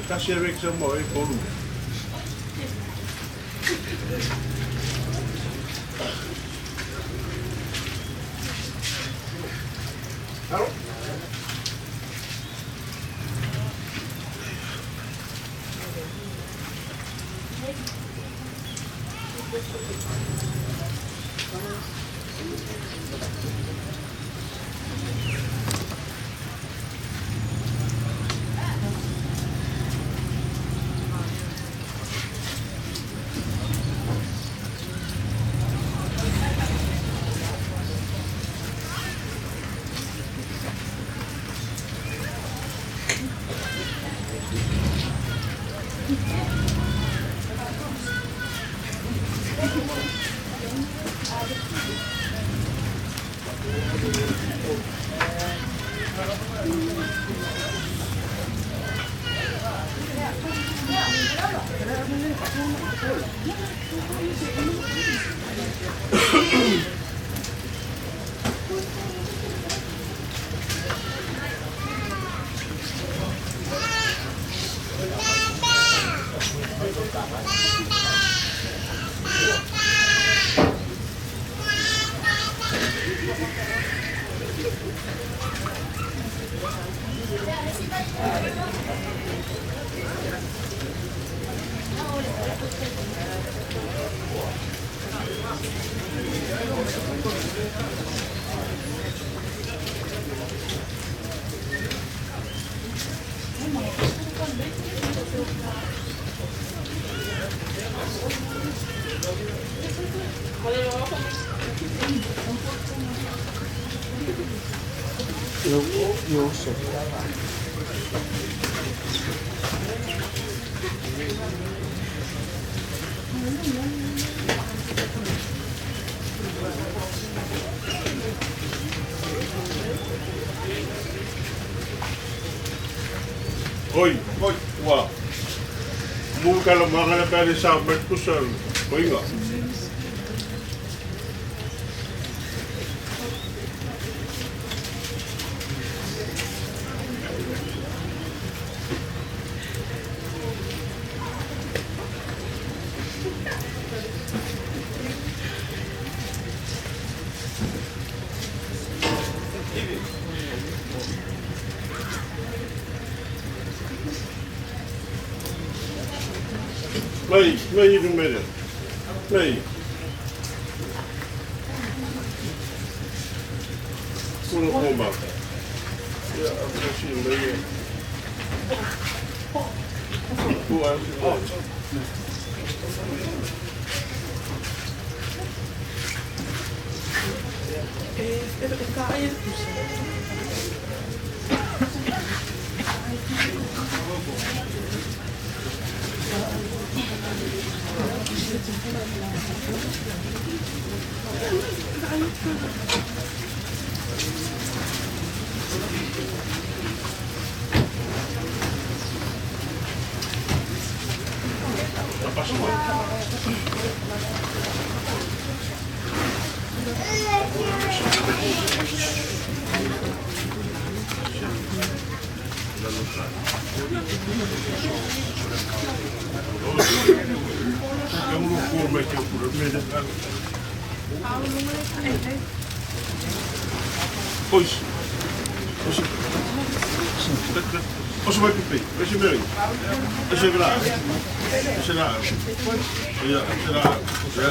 Tasi e vek sa mo e kolu. Hello? Oi, oi, ua. Mūkala mangana pēle sa metkusa koinga. Mei, mei i mere. Mei. Kura kōma. Ia, a si mei. Kua si mei. Pois. Osa mai pipi, ese meri. Ese gra. Ese gra. Ya, ese gra. Ya,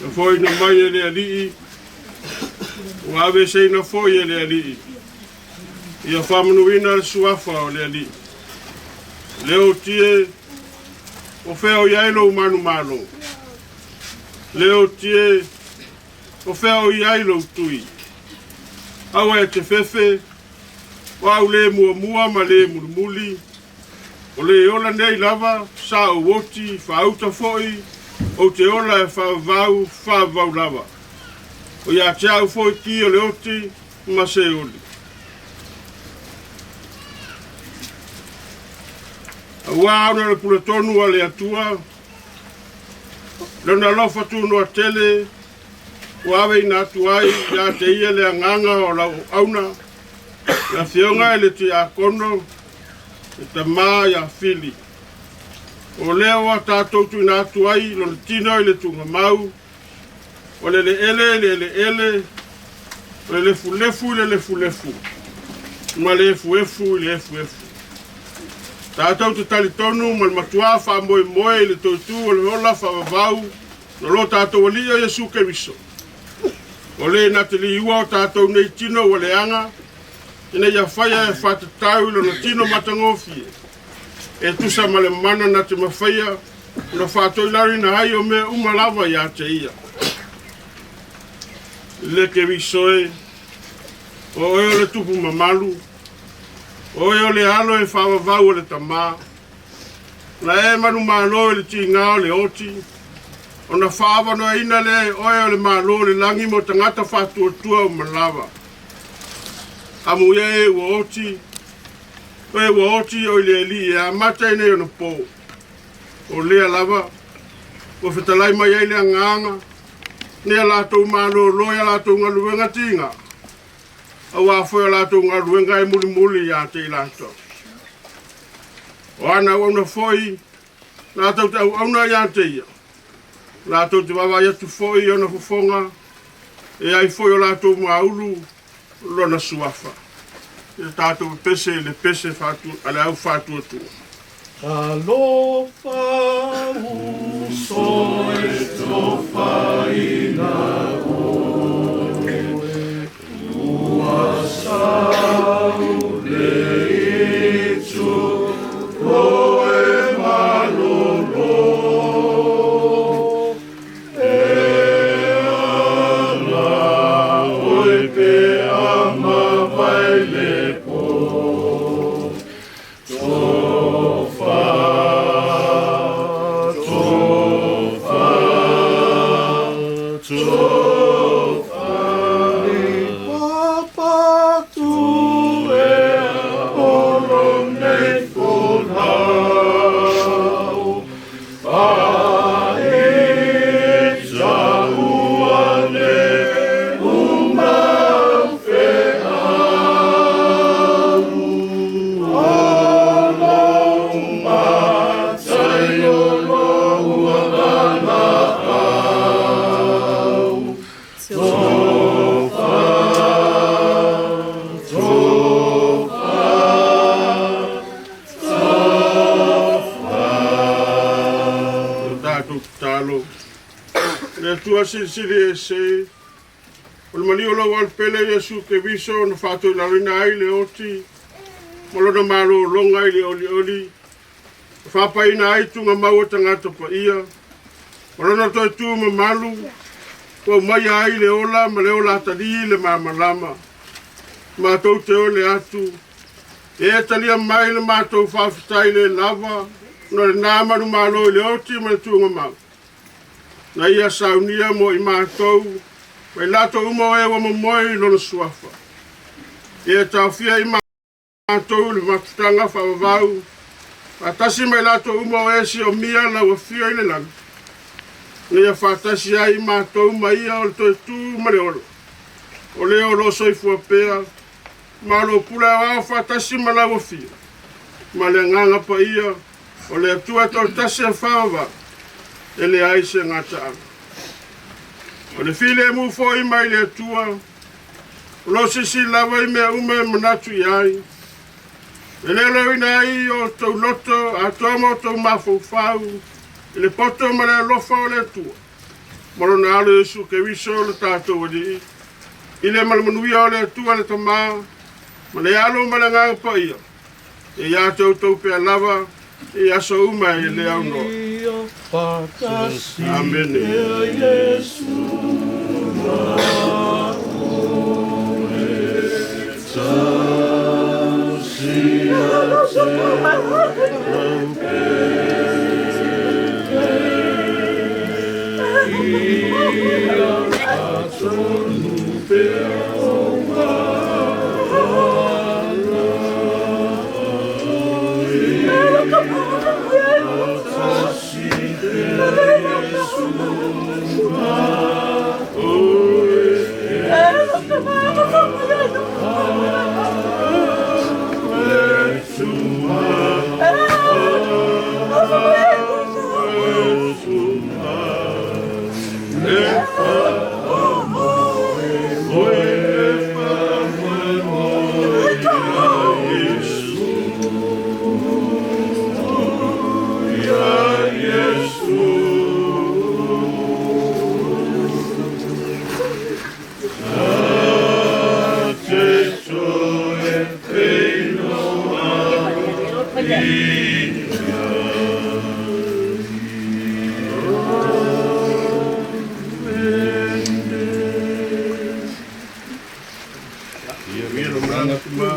Na foaiina mai e le Alii, ua aveeseina foi e le Alii. Ia faamanuina le suafa o le Alii. Leoti e, o fea o i ai lou manumalo? Leoti e, o fea o i ai lou tui? Aua e te fefe, o au le muamua ma le mulimuli, o le ola nei lava, sa ou oti, faauta foi, ou te ola e faavavau, faavavau lava. O ia te au foi ki o le oti ma Seoli. Auā ona o le puletonu a le Atua, Lona alofa tunoa tele, ua aveina atu ai ia te ia le agaga o lau auauna, le Afioga i le Tiakono, le tama ia Fili. O lea ua tatou tuuina atu ai lona tino i le tuugamau, o le eleele i le eleele, o le lefulefu i le lefulefu, ma le efuefu i le efuefu. Tatou te talitonu ma le matuā faamoemoe i le toetū o le ola faavavau na lo tatou Alii o Iesu Keriso. O le na te liua o tatou nei tino ua leaga, ina ia faia e faatatau i lona tino matagofie, e tusa ma le mana na te mafaia ona faatoilaloina ai o mea uma lava ia te ia. Le Keriso e, o oe o le tupu mamalu, o oe o le alo e faavavau o le Tamā, na e manumalo i le tiga o le oti, ona faaavanoaina lea e oe o le Malo o le lagi mo tagata faatuatua uma lava. Amuia e ua oti, oe ua oti o i le Alii e amata i nei ona po. O lea lava ua fetalai mai ai le agaga, nei a latou malolo i a latou galuega tiga, auā foi o latou galuega e mulimuli ia te i latou. O ana auauna foi, latou te auauna ia te ia, latou te vaavaai atu foi i ona fofoga, e ai foi o latou maulu, Lona Suafa. Ia tatou pepese i le pese a le au faatuatua. Talofa uso e tofaina oe, ua sau le itu oe malolo. E ala oe pe ama vai le po. Tofa, tofa, tofa. Papa tu e olo nei folau. A e ua le umau feau. Alo matai o lo ua valaau. Tofa, tofa, tofa. O tatou tatalo. Le Atua silisili ese, o le maliu o lau Alupele Iesu Keriso na faatoilaloina ai le oti ma lona malologa i le olioli, na faapaina ai tugamau o tagata paia, ma lona toe tu mamalu, ua aumaia ai le ola ma le ola atalii le malamalama. Matou te ole atu, e talia mai le matou faafetai le lava, ona lena manumalo i le oti ma le tugamau. Na ia saunia mo i matou, ma i latou uma o e ua momoe i lona suafa. E taofia i matou le mafutaga faavavau, faatasi ma i latou uma o e siomia lau afio i le lagi. Na ia faatasi ai i matou ma ia o le toe tu ma le ola. O lea o lo o soifua pea, ma o lo o pule aoao faatasi ma lau afio. Ma le agaga paia o le Atua toatasi e faavavau, e leai se gataaga. O le filemu foi mai le Atua, o lo o silasila lava i mea uma e manatu i ai. E leoleoina ai o outou loto atoa ma outou mafaufau i le poto ma le alofa o le Atua. Ma lona alo Iesu Keriso le tatou Alii, i le ma le manuia o le Atua le Tama, ma le Alo ma le Agaga Paia, e ia te outou pea lava i aso uma e le aunoa. Ia faatasi Amene. pea Iesu ma oe. Tausia te lau pele. Ia faatonu pea o Faatasi pea Iesu ma oe. Ia mira malaga tama.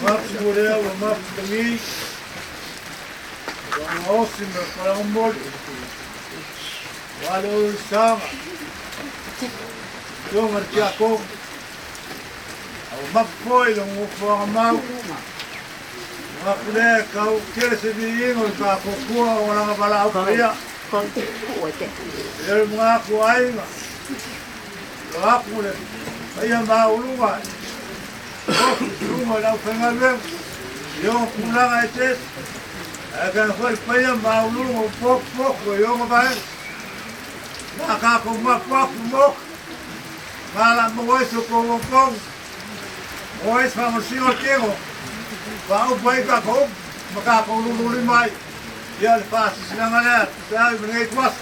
Mapu lea ua mapu tagi, ua gaosi ma le falagamoli, ua le o saga, afioga i le Tiakono, a ua mapu foi le nofoaga mau, mapu lea e tau tele se viiga o le faatuatua o lana valaau paia. E le magaku o aiga, o aku le paia maualuga, ofi i luga o le aufaigaluega, i ona tulaga eseese. Ae kana foi le paia maualuga o potopoto i ona vaega. Ma tatou mapu atu i le Maota, ma o le a maua ai so outou lotofono, maua ai se faamalosiga o le tino, faaupu ai tatou upu ma tatou lululima ai. Ia o le faasilasilaga lea e tusa ai ma lenei ituaso.